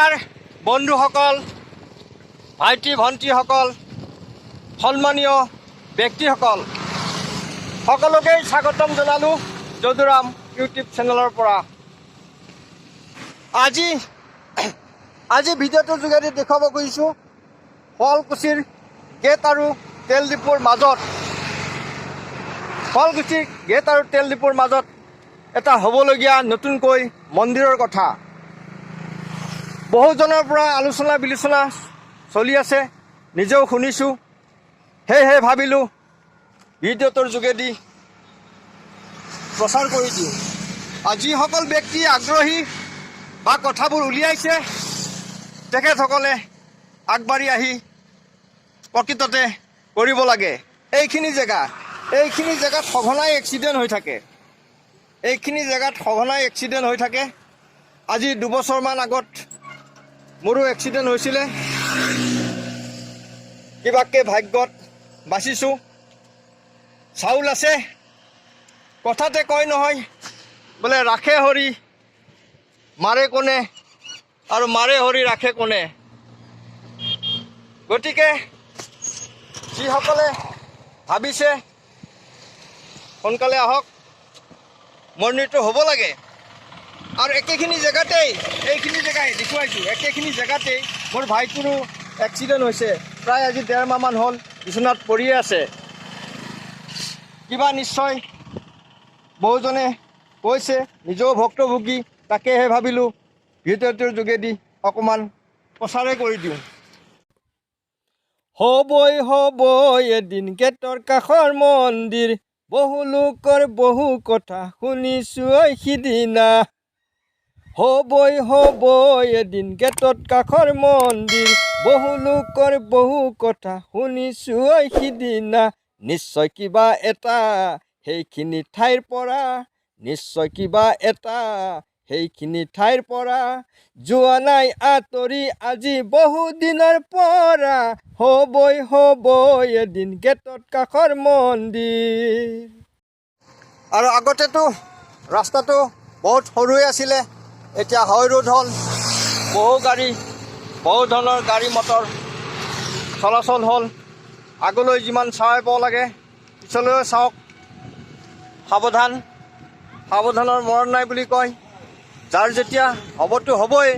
নমস্কাৰ বন্ধুসকল, ভাইটি ভণ্টিসকল, সন্মানীয় ব্যক্তিসকল, সকলোকেই স্বাগতম জনালোঁ যদুৰাম ইউটিউব চেনেলৰ পৰা। আজি ভিডিঅ'টোৰ যোগেদি দেখুৱাব খুজিছোঁ শুৱালকুছিৰ গেট আৰু তেল ডিপুৰ মাজত, শুৱালকুছিৰ গেট আৰু তেল ডিপুৰ মাজত এটা হ'বলগীয়া নতুনকৈ মন্দিৰৰ কথা। বহুজনৰ পৰা আলোচনা বিলোচনা চলি আছে, নিজেও শুনিছোঁ। সেয়েহে ভাবিলোঁ ভিডিঅ'টোৰ যোগেদি প্ৰচাৰ কৰি দিওঁ আৰু যিসকল ব্যক্তি আগ্ৰহী বা কথাবোৰ উলিয়াইছে, তেখেতসকলে আগবাঢ়ি আহি প্ৰকৃততে কৰিব লাগে। এইখিনি জেগাত সঘনাই এক্সিডেণ্ট হৈ থাকে। এইখিনি জেগাত সঘনাই এক্সিডেণ্ট হৈ থাকে। আজি 2 বছৰমান আগত মোৰো এক্সিডেণ্ট হৈছিলে। কিবাকে ভাগ্যত বাচিছোঁ। চাউল আছে। কথাতে কয় নহয় বোলে, ৰাখে হৰি মাৰে কোনে আৰু মাৰে হৰি ৰাখে কোনে? গতিকে যিসকলে ভাবিছে, সোনকালে আহক, মন্দিৰটো হ'ব লাগে। আৰু একেখিনি জেগাতেই, এইখিনি জেগাই দেখুৱাইছোঁ, একেখিনি জেগাতেই মোৰ ভাইটোৰো এক্সিডেণ্ট হৈছে। প্ৰায় আজি ডেৰ মাহমান হ'ল, বিচনাত পৰিয়ে আছে। কিবা নিশ্চয় বহুজনে কৈছে, নিজেও ভুক্তভোগী। তাকেহে ভাবিলোঁ ভিডিঅ'টোৰ যোগেদি অকণমান প্ৰচাৰে কৰি দিওঁ। হ'বই হ'বই এদিন গেটৰ কাষৰ মন্দিৰ, বহু লোকৰ বহু কথা শুনিছোঁ ঐ সিদিনা। হ'বই হ'বই এদিন গেটত কাষৰ মন্দিৰ, বহু লোকৰ বহু কথা শুনিছোঁ ঐ সিদিনা। নিশ্চয় কিবা এটা সেইখিনি ঠাইৰ পৰা, নিশ্চয় কিবা এটা সেইখিনি ঠাইৰ পৰা যোৱা নাই আঁতৰি আজি বহু দিনৰ পৰা। হ'বই হ'বই এদিন গেটত কাষৰ মন্দিৰ। আৰু আগতেতো ৰাস্তাটো বহুত সৰুৱে আছিলে, এতিয়া হাই ৰোড হ'ল। বহু গাড়ী, বহু ধৰণৰ গাড়ী মটৰ চলাচল হ'ল। আগলৈ যিমান চাব লাগে, পিছলৈও চাওক। সাৱধান, সাৱধানৰ মৰণ নাই বুলি কয়। যাৰ যেতিয়া হ'বতো হ'বই,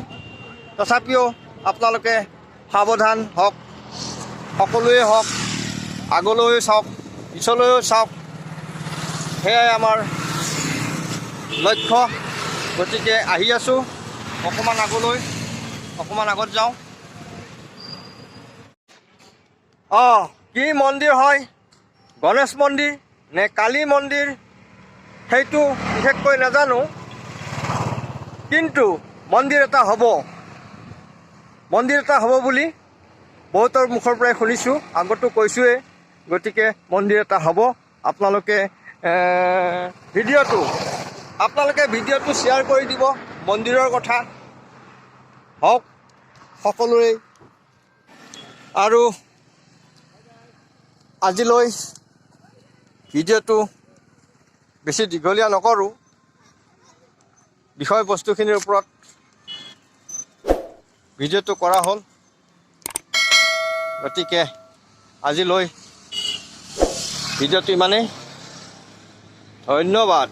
তথাপিও আপোনালোকে সাৱধান হওক, সকলোৱে হওক। আগলৈও চাওক, পিছলৈও চাওক, সেয়াই আমাৰ লক্ষ্য। গতিকে আহি আছোঁ অকণমান আগলৈ, অকণমান আগত যাওঁ। অঁ, কি মন্দিৰ হয়, গণেশ মন্দিৰ নে কালী মন্দিৰ, সেইটো বিশেষকৈ নাজানো। কিন্তু মন্দিৰ এটা হ'ব, মন্দিৰ এটা হ'ব বুলি বহুতৰ মুখৰ পৰাই শুনিছোঁ, আগতো কৈছোঁৱেই। গতিকে মন্দিৰ এটা হ'ব। আপোনালোকে ভিডিঅ'টো শ্বেয়াৰ কৰি দিব। মন্দিৰৰ কথা হওক সকলোৰে। আৰু আজিলৈ ভিডিঅ'টো বেছি দীঘলীয়া নকৰোঁ। বিষয়বস্তুখিনিৰ ওপৰত ভিডিঅ'টো কৰা হ'ল। গতিকে আজিলৈ ভিডিঅ'টো ইমানেই। ধন্যবাদ।